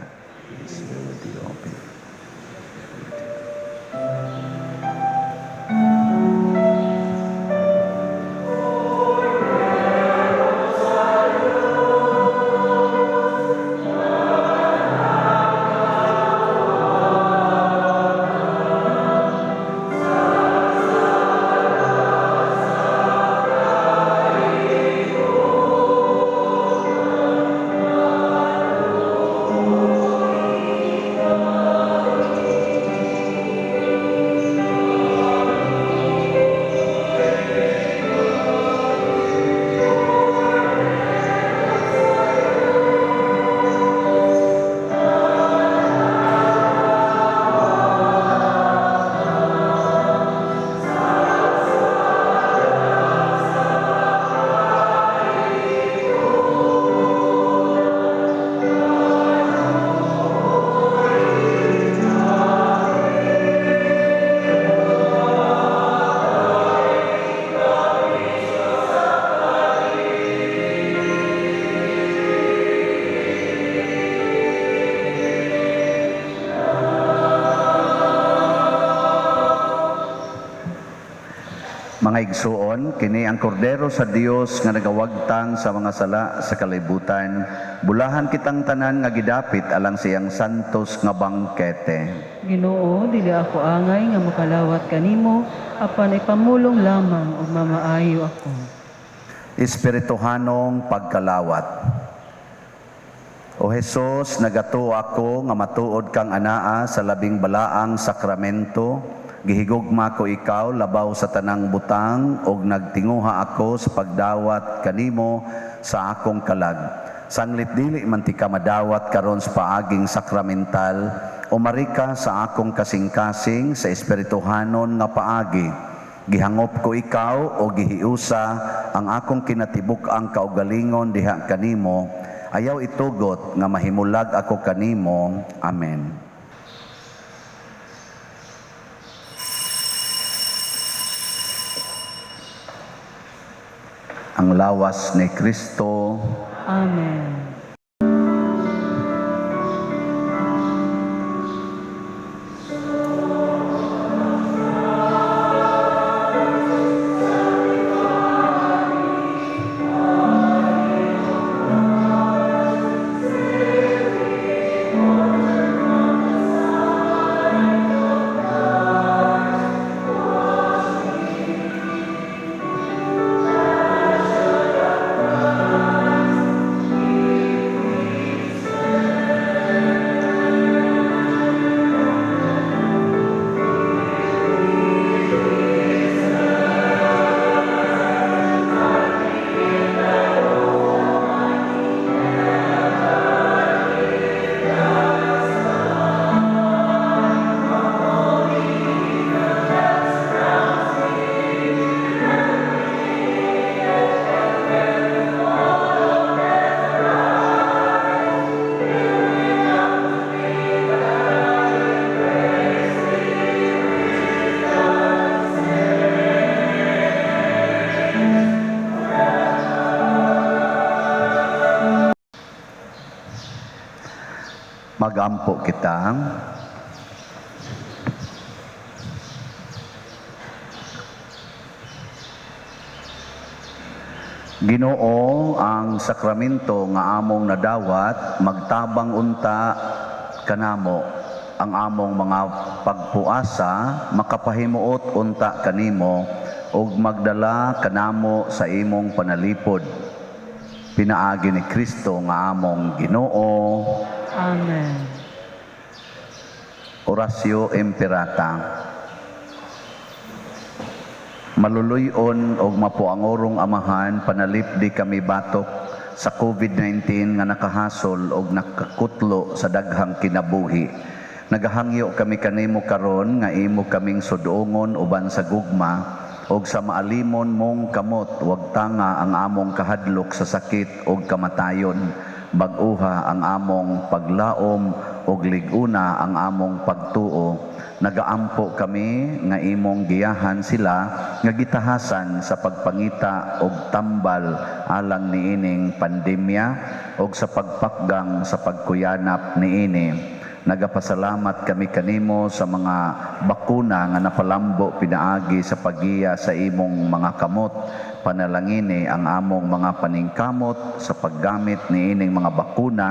Mga igsuon, kini ang kordero sa Dios nga nagawagtang sa mga sala sa kalibutan. Bulahan kitang tanan nga gidapit alang siyang santos nga bangkete. Ginoo, dili ako angay nga makalawat kanimo, apan ipamulong lamang ug mamaayo ako. Espirituhanong pagkalawat. O Hesus, nagatuo ako nga matuod kang anaa sa labing balaang sakramento. Gihigugma ko ikaw labaw sa tanang butang og nagtinguha ako sa pagdawat kanimo sa akong kalag. Sanglit dili man ti ka madawat karon sa paaging sakramental, umari ka sa akong kasing-kasing sa espirituhanon nga paagi. Gihangop ko ikaw o gihiusa ang akong kinatibuk-ang kaugalingon diha kanimo. Ayaw itugot nga mahimulag ako kanimo. Amen. Ang lawas ni Kristo. Amen. Magampo kita. Ginoo, ang sakramento nga among nadawat magtabang unta kanamo ang among mga pagpuasa makapahimuot unta kanimo ug magdala kanamo sa imong panalipod. Pinaagi ni Kristo nga among Ginoo. Amen. Oratio Imperata. Maluluy-on og mapuangorong Amahan, panalipdi kami batok sa COVID-19 nga nakahasol og nakakutlo sa daghang kinabuhi. Nagahangyo kami kanimo karon nga imo kaming sudongon uban sa gugma og sa maalimon mong kamot, wag tanga ang among kahadlok sa sakit og kamatayon. Bag-uha ang among paglaom og lig-una ang among pagtuo. Nagaampo kami nga imong giyahan sila nga gitahasan sa pagpangita og tambal alang niining pandemya og sa pagpakgang sa pagkuyanap niini. Nagapasalamat kami kanimo sa mga bakuna nga napalambo pinaagi sa paggiya sa imong mga kamot. Panalangini ang among mga paningkamot sa paggamit niining mga bakuna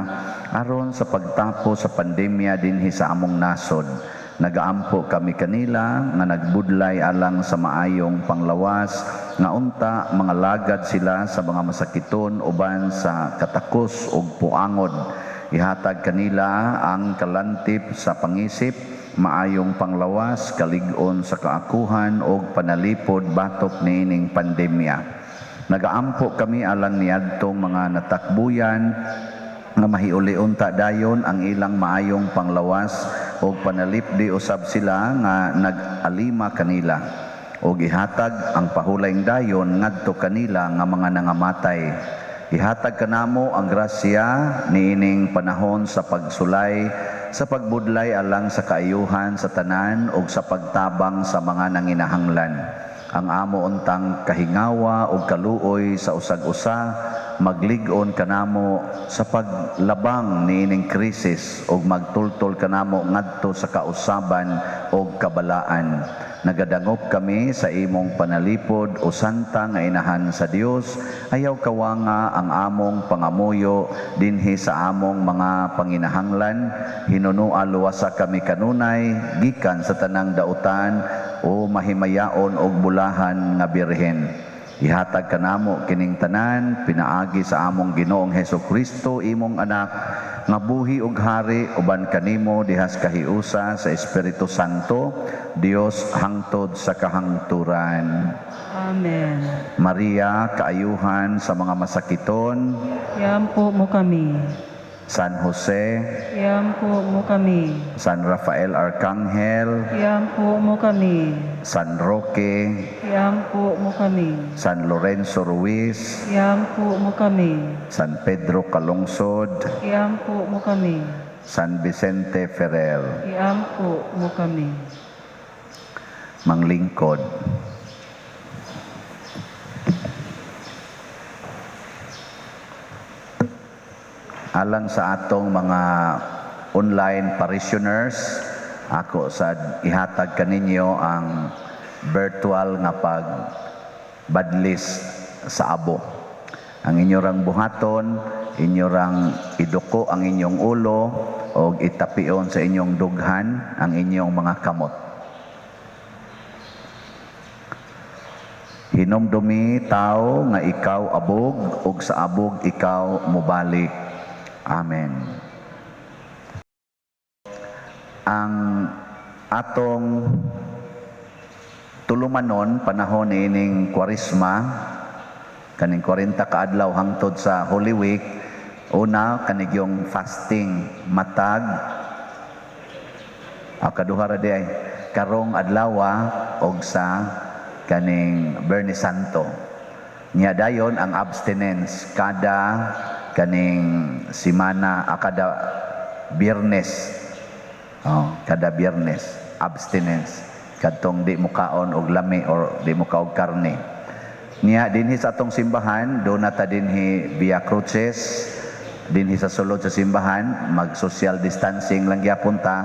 aron sa pagtapos sa pandemya dinhi sa among nasod. Nagaampo kami kanila nga nagbudlay alang sa maayong panglawas, nga unta mga lagad sila sa mga masakiton uban sa katakos ug puangod. Ihatag kanila ang kalantip sa pangisip, maayong panglawas, kalig-on sa kaakuhan ug panalipod batok niining pandemya. Nagaampo kami alang niadtong mga natakbuyan nga mahiuli unta dayon ang ilang maayong panglawas ug panalipdi usab sila nga nag-alima kanila ug ihatag ang pahulayng dayon ngadto kanila nga mga nangamatay. Ihatag kanamo ang grasya niining panahon sa pagsulay, sa pagbudlay alang sa kaayuhan sa tanan ug sa pagtabang sa mga nanginahanglan. Ang amo untang kahingawa ug kaluoy sa usag-usa maglig-on kanamo sa paglabang niining krisis ug magtultol kanamo ngadto sa kausaban ug kabalaan. Nagadangop kami sa imong panalipod o santa nga inahan sa Dios, ayaw kawanga ang among pangamuyo dinhi sa among mga panginahanglan. Hinunua luwasa kami kanunay gikan sa tanang dautan o mahimayaon og bulahan nga birhen. Ihatag kanamo kining tanan pinaagi sa among Ginoong Hesus Kristo, imong anak, nga buhi ug hari uban kanimo dihas kahiusa sa Espiritu Santo, Dios hangtod sa kahangturan. Amen. Maria, kaayuhan sa mga masakiton, Iampo mo kami. San Jose, Iampo mo kami. San Rafael Arcangel, Iampo mo kami. San Roque, Iampo mo kami. San Lorenzo Ruiz, Iampo mo kami. San Pedro Calungsod, Iampo mo kami. San Vicente Ferrer. Iampo mo kami. Manglingkod. Alang sa atong mga online parishioners, ako sa ihatag kaninyo ang virtual nga pagbadlis sa abo. Ang inyo rang buhaton, inyo rang iduko ang inyong ulo o itapion sa inyong dughan ang inyong mga kamot. Hinumdumi tao nga ikaw abog ug sa abog ikaw mobalik. Amen. Ang atong tulumanon panahon niining Kwaresma, kaning 40 ka adlaw hangtod sa Holy Week, una kanigyong fasting matag kaduha ra di ay karong adlawa og sa kaning Biyernes Santo. Nya dayon ang abstinence kada kaning simana, kada Biyernes. Oh, kada Biyernes abstinence kadtong di mukaon og lami or di mukaog karne. Niya dinhi sa atong simbahan, do na ta dinhi Via Cruces, dinhi sa sulod sa simbahan, mag social distancing lang gyapon ta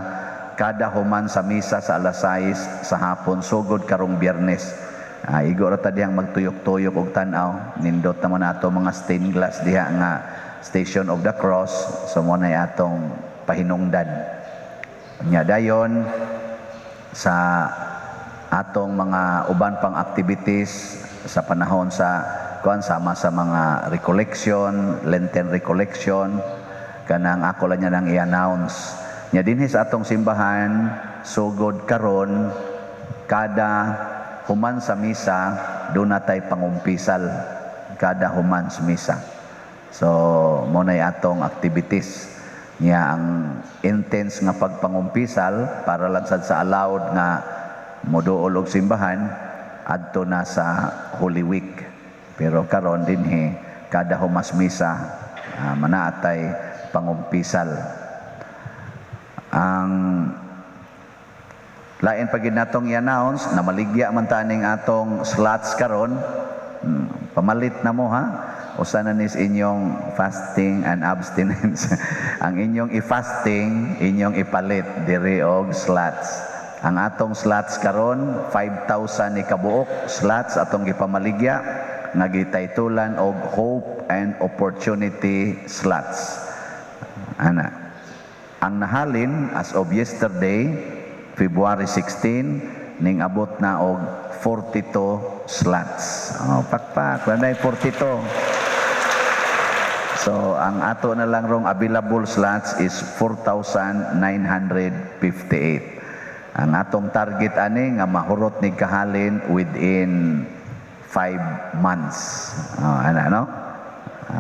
kada human sa misa sa alas 6 sa hapon sugod karong Biyernes. Igo ra ta dihang magtuyok-tuyok og tan-aw, nindot naman ato mga stained glass diha nga Station of the Cross, so mo nay atong pahinungdan. Nya dayon sa atong mga uban pang activities sa panahon sa kuan sama sa mga recollection, Lenten recollection, kanang ako lang niya nang i-announce. Nya dinhi sa atong simbahan sugod karon kada Human sa misa, duna tay pangumpisal kada human sa misa. So, mao nay atong activities niya, ang intense nga pagpangumpisal para lang sad sa allowed nga moduol og simbahan adto na sa Holy Week. Pero karon dinhi, kada humas misa, manaatay pangumpisal. Ang lain pa gid natong i-announce, na maligya man taning atong slots karon. Pamalit na mo ha. Usa na nis inyong fasting and abstinence. Ang inyong i-fasting, inyong ipalit diri og slots. Ang atong slots karon, 5,000 ni kabuok slots atong gipamaligya nga gitaytulan og Hope and Opportunity slots. Ana. Ang nahalin as of yesterday, February 16, ning abot na og 42 slots. Oh, pakpak, wala 42. So, ang ato na lang rong available slots is 4,958. Ang atong target ani nga mahurot ni kahalin within 5 months. Oh, ano, no?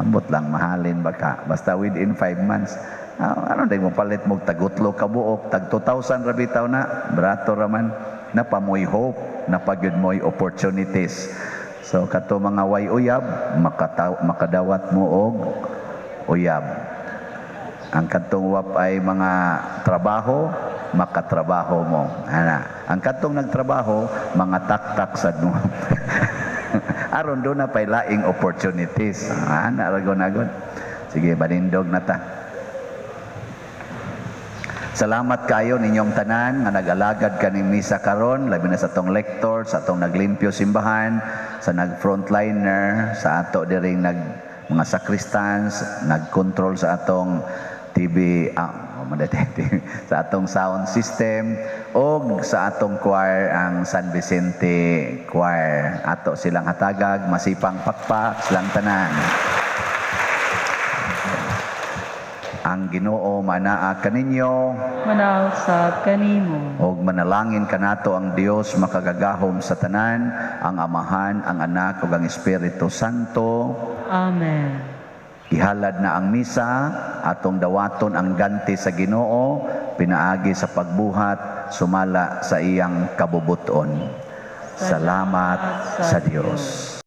Ambot lang mahalin baka. Basta within 5 months. Ah, ano din mo palit mo tagutlo ka buok, tag 2,000 ra bitaw na, barato ra man. Naa moy hope, naa pa gyud mo'y opportunities. So kato mga way uyab, makadawat mo og uyab. Ang kadtong wa pay mga trabaho, makatrabaho mo. Ana. Ang kadtong nagtrabaho, mga taktak sad mo. Aron duna pay laing opportunities. Ana ra gud. Sige, banindog na ta. Salamat kayo ninyong tanan nga nag-alagad kaning misa karon, labi na sa atong lector, sa atong naglimpyo simbahan, sa nag-frontliner, sa ato diring nag mga sacristans, nag-control sa atong TV, sa atong sound system, og sa atong choir, ang San Vicente Choir. Ato silang hatagag, masipang pakpak, silang tanan. Ang Ginoo manaa kaninyo. Manaa usab kanimo. Og manalangin kanato ang Dios makagagahom sa tanan, ang Amahan, ang Anak ug ang Espiritu Santo. Amen. Ihalad na ang misa, atong dawaton ang ganti sa Ginoo pinaagi sa pagbuhat sumala sa iyang kabubuton. Salamat sa Dios.